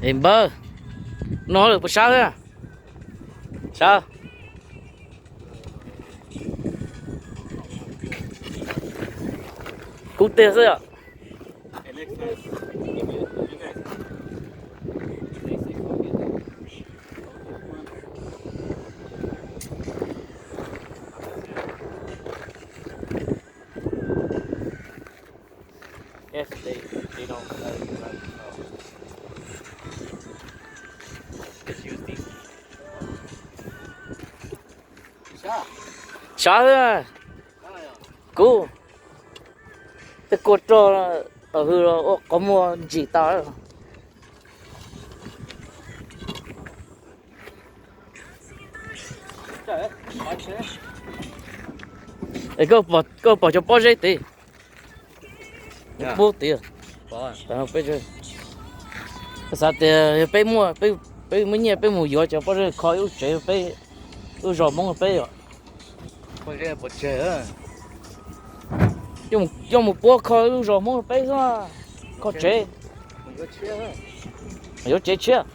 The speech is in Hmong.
Es npawg, no lawm puas sab xwb? Sab. Kub tiag xwb os. Yes, they, they don't, uh, uh, just use these. Sab xwb. Kub. Tej kua rog tom hws los ua qhov muag ntsim tas. Es koj pom cov pob zeb tid? Pub tid. Xav tias yog peb muaj, peb muaj nyiaj peb mus yuav cov pob zeb kho ib lub tsev peb, lub zos Hmoob peb os. Coj mus puab kho lub zos Hmoob peb xwb, kho tsev. Yuav tsev tshiab.